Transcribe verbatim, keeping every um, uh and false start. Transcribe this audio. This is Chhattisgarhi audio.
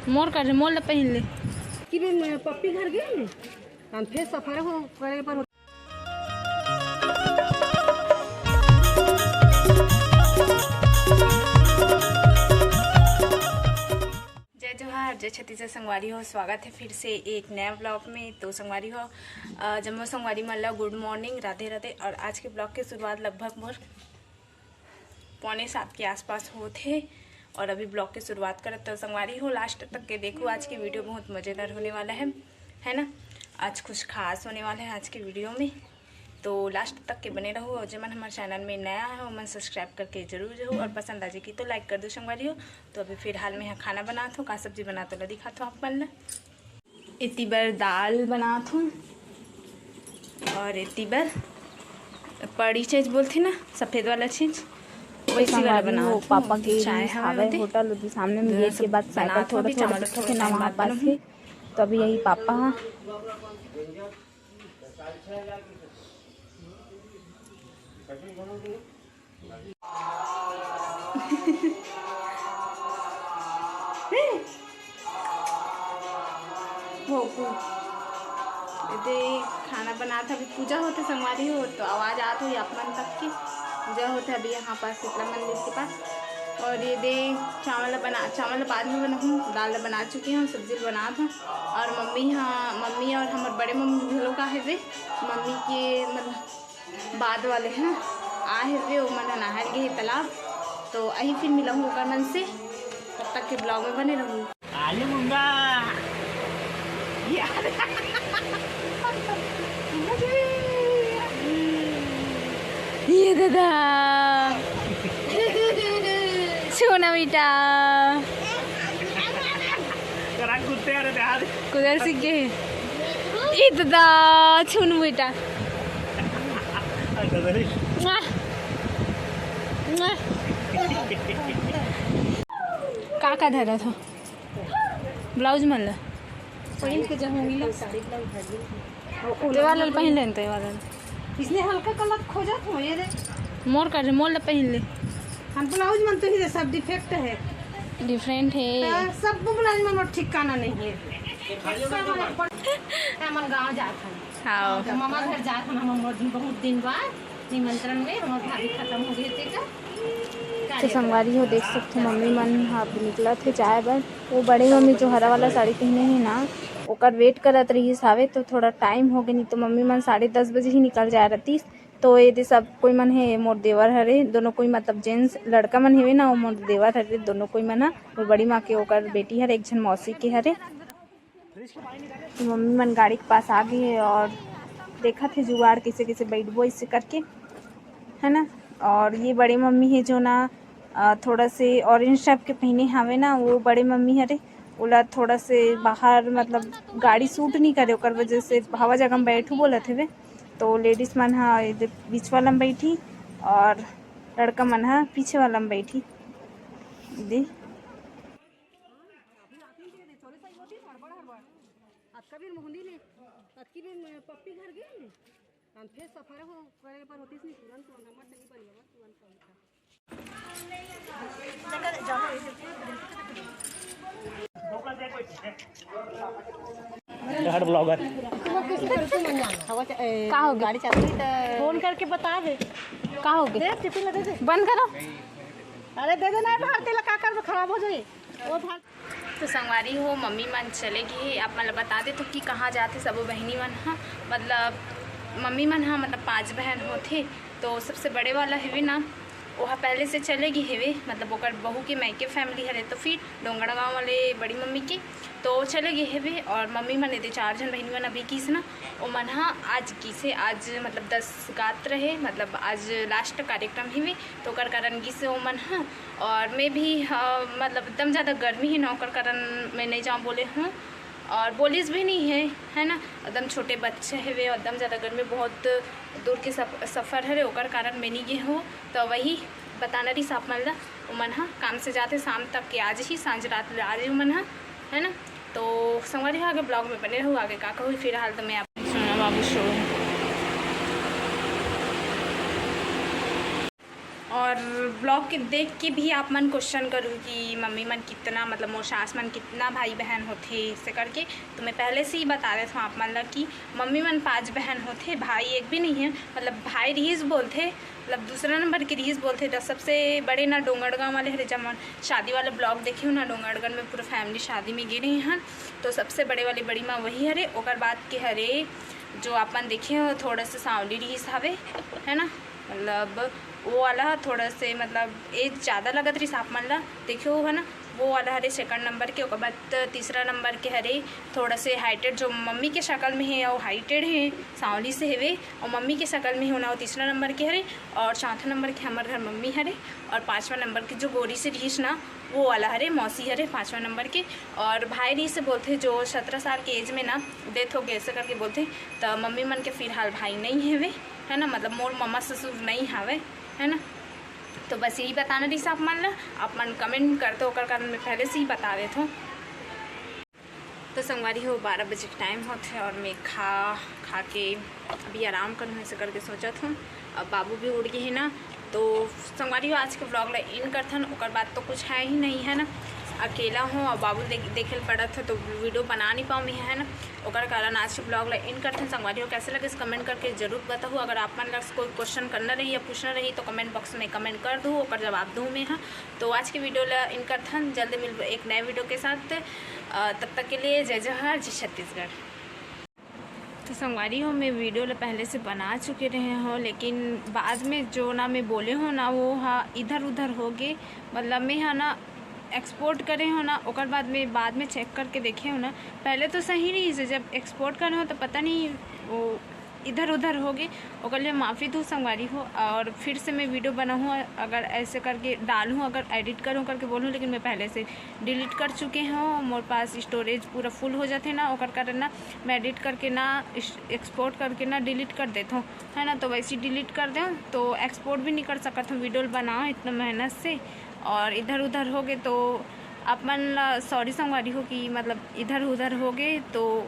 मोर कर, मोर ला पहिन ले। कि भी मैं पप्पी घर गए, हम फिर सफर हो करे पर। जय जोहार, जय छत्तीसगढ़ संगवारी हो, स्वागत है फिर से एक नया ब्लॉग में। तो संगवारी हो, अ, जम्मो संगवारी मन ला गुड मॉर्निंग, राधे राधे। और आज के ब्लॉग के शुरुआत लगभग मोर पौने सात के आसपास होत हे और अभी ब्लॉग के शुरुआत करत। तो संगवारी हो, लास्ट तक के देखो, आज की वीडियो बहुत मज़ेदार होने वाला है, है ना। आज कुछ खास होने वाला है आज की वीडियो में, तो लास्ट तक के बने रहो। और जेमन हमारे चैनल में नया है, ओमन सब्सक्राइब करके जरूर जाओ और पसंद आ जाएगी तो लाइक कर दो संगवारी हो। तो अभी फिलहाल मैं यहाँ खाना बनात हूँ, का सब्जी बनात हूँ, ला दिखात हूँ आप मन ला। एती बर दाल बनात हूँ और एती बर पड़ी चीज बोलथे ना, सफेद वाला चीज, वैसी वाला संगवारी हो, बनात हूँ। पापा के चाय हवा हवे होटल, ओती सामने में गेट के बाद साइकिल थोड़ा थोड़ा दिखत हे ना, वहाँ पास के। तो अभी यही पापा ह। भोकू। एदे खाना बनात हे, अभी पूजा होथे संगवारी हो, तो आवाज़ आत होही आप मन तक के। पूजा होथे अभी यहाँ पास शीतला मंदिर के पास। और एदे चावल बना, चावल बाद में बनाहूँ, दाल बना चुके हूँ, सब्जी बनात हूँ। और मम्मी, हाँ, मम्मी और हमर बड़े मम्मी घलो का हे रे, मम्मी के मतलब बाद वाले हैं, आ हे रे, ओमन ह नहाए गे हे तालाब, तो अही फिर मिलहूँ ओकर मन से। तब तक के ब्लॉग में बने रहू। आलू मूंगा। ये ये दादा। सोना बेटा। करा कुत्ते आ रहे थे, आ रहे। कुदर सीख गए। ई दादा, छुन बेटा। मुआ। मुआ। का का धरत हो? ब्लाउज मन ला। पहिन के जब मिला साड़ी ब्लाउज धर ली। तेवाला ल पहिन लेन, तेवाला ल। इसने हल्का कलर खोजत हो, ये रे। मोर कर, मोर ला पहिन ले। हम ब्लाउज मन तो ही रे, सब डिफेक्ट है। डिफरेंट है। तो सब ब्लाउज मन और ठिकाना नहीं है। हमन गाँव जात हन। हाँ। तो मामा घर जात हन, हम बहुत दिन, बहुत दिन बाद निमंत्रण में हमर भाभी खत्म हो गए थे का। तो संगवारी हो, देख सकथो, मम्मी मन ह अब निकलत हे जाए बर। वो बड़े मम्मी जो हरा वाला साड़ी पहने हे ना, ओकर वेट करत रहिस हावे, तो थोड़ा टाइम हो गे, नहीं तो मम्मी मन साढ़े दस बजे ही निकल जाए रहतीस। तो ये दे सब कोई मन हे, मोर देवर हरे, दोनों कोई मतलब जेंट्स लड़का मन हेवे ना, वो मोर देवर हरे, दोनों कोई मन ह, मोर बड़ी माँ के ओकर बेटी हरे, एक झन मौसी के हरे। तो मम्मी मन गाड़ी के पास आ गई है और देखत हे जुगाड़ कैसे कैसे बैठबो ऐसे करके, है ना। और ये बड़े मम्मी है जो ना, अ, थोड़ा से ऑरेंज टाइप के पहने हावे ना, वो बड़े मम्मी हरे, ओला थोड़ा से बाहर मतलब गाड़ी सूट नहीं करे, ओकर वजह से हवा जगह में बैठू बोलत हवे। तो लेडीज मन हा एदे बीच वाला में बैठी और लड़का मन हा पीछे वाला में बैठी। दे अतका बेर मोहनी ले, अतकी बेर पप्पी घर गे, हम फेर सफर हो करे पर होतिस नहीं, तुरंत हमर से नहीं बनी, हमर तुरंत पहुंचा। हट ब्लॉगर। का हो गया? गाड़ी चालू है तो फोन करके बता दे। का हो गया? दे, टिफिन ला दे दे। बंद करो। अरे दे दे ना, भारती ला का करबे, खराब हो जाई। वो भारती तो संगवारी हो, मम्मी मन चले गे हे। आप मन ल बता देथों कि कहाँ जाथे सबो बहिनी मन ह, मतलब मम्मी मन ह, मतलब पाँच बहन होथे, तो सबसे बड़े वाला हेवे ना, ओहा पहले से चले गे हेवे, मतलब ओकर बहू के मायके फैमिली हरे, तो फिर डोंगड़गांव वाले बड़ी मम्मी के तो चले गे हेवे। और मम्मी मन एदे चार झन बहिनी मन अभी किस ना, ओमन ह आज किसे, आज मतलब दस गात रहे, मतलब आज लास्ट कार्यक्रम हेवे, तो ओकर कारण गिसे ओमन ह। और मैं भी, अ, मतलब एकदम ज़्यादा गर्मी हे ना, ओकर कारण मैं नहीं जाऊँ बोले हूँ। और बोलिस भी नहीं है, है ना, एकदम छोटे बच्चे हेवे और एकदम ज़्यादा गर्मी, बहुत दूर के सफ-, सफ़र हरे, ओकर कारण मैं नहीं गे हूँ। तो वही बताना रहिस आप मन ला, ओमन ह काम से जाथे शाम तक के, आज ही सांझ रात ले आज ही ओमन ह, है ना। तो संगवारी हो, आगे ब्लॉग में बने रहू, आगे का कहूँ। फिलहाल तो मैं आप सोना बाबू शो। और ब्लॉग के देख के भी आप मन क्वेश्चन करू कि मम्मी मन कितना, मतलब मोर सास मन कितना भाई बहन होथे, ऐसे करके। तो मैं पहले से ही बता देत हूँ आप मन ला कि मम्मी मन पाँच बहन होथे, भाई एक भी नहीं है। मतलब भाई रिहिस बोलथे, मतलब दूसरा नंबर के रिहिस बोलथे। तो सबसे बड़े ना डोंगरगांव वाले हरे, जब मन शादी वाला ब्लॉग देखे हो ना, डोंगरगढ़ में पूरा फैमिली शादी में गे रहे हैं, तो सबसे बड़े वाली बड़ी माँ वही हरे। ओकर बाद के हरे जो आप मन देखे हो, थोड़ा सा सांवली रिहिस हवे, है ना, मतलब वो वाला थोड़ा से, मतलब एज ज़्यादा लगत रहिस आप मन ला, देखे हो, है ना, वो वाला हरे सेकंड नंबर के। ओकर बाद तीसरा नंबर के हरे थोड़ा से हाइटेड, जो मम्मी के शकल में है, वो हाइटेड है, सांवली से हेवे, और मम्मी के शकल में होना, वो तीसरा नंबर के हरे। और चौथा नंबर के हमर घर मम्मी हरे, और पाँचवा नंबर के जो गोरी से रिहिस ना, वो वाला हरे, मौसी हरे पाँचवा नंबर के। और भाई रिहिस से बोलथे, जो सत्रह साल के एज में ना डेथ हो गए, ऐसे करके बोलथे। तो मम्मी मन के फिलहाल भाई नहीं हेवे, है ना, मतलब मोर ममा ससुर नहीं हावे, है ना। तो बस यही बताना रहिस आप मन ला। आप मन कमेंट करते, ओकर कारण मैं पहले से ही बता देत हूँ। तो संगवारी हो, बारह बजे के टाइम होथे और मैं खा खा के अभी आराम करहूँ, ऐसे करके सोचत हूँ। अब बाबू भी उठ गए हैं ना, तो संगवारी हो, आज के ब्लॉग ला एंड करथन। ओकर बाद तो कुछ है ही नहीं, है ना, अकेला हूँ और बाबू देख देखे ल पड़त है, तो वीडियो बना नहीं पाऊँ मैं, है ना। ओकर कारण आज के ब्लॉग ला एंड करथन। संगवारी हो, कैसे लगे कमेंट करके जरूर बताओ। अगर आप मन ला कोई क्वेश्चन करना रही या पूछना रही तो कमेंट बॉक्स में कमेंट कर दू, ओकर जवाब दूँ मैं, हाँ। तो आज के वीडियो ला एंड करथन, जल्द मिलबो एक नए वीडियो के साथ। अ, तब तक के लिए जय जोहार, जय छत्तीसगढ़। तो संगवारी हो, मैं वीडियो ला पहले से बना चुके रहे हो, लेकिन बाद में जो ना मैं बोले हो ना, वो हा इधर उधर हो गए। मतलब मैं हा ना एक्सपोर्ट करे हो ना, ओकर बाद में, बाद में चेक करके देखे हो ना, पहले तो सही रहिस, जब एक्सपोर्ट करे हो तो पता नहीं वो इधर उधर हो गए। ओकर लिए माफ़ी दो संगवारी हो, और फिर से मैं वीडियो बनाऊँ, अगर ऐसे करके डालूँ, अगर एडिट करूँ करके बोलूँ, लेकिन मैं पहले से डिलीट कर चुके हूँ। मोर पास स्टोरेज पूरा फुल हो जाते ना, ओकर कारण ना मैं एडिट करके ना, एक्सपोर्ट करके ना डिलीट कर देता हूँ, है ना। तो वैसे डिलीट कर दें तो एक्सपोर्ट भी नहीं कर सकत हूँ, वीडियो बनाओ इतना मेहनत से और इधर उधर हो गए। तो आप मन ला सॉरी संगवारी हो कि मतलब इधर उधर हो गए। तो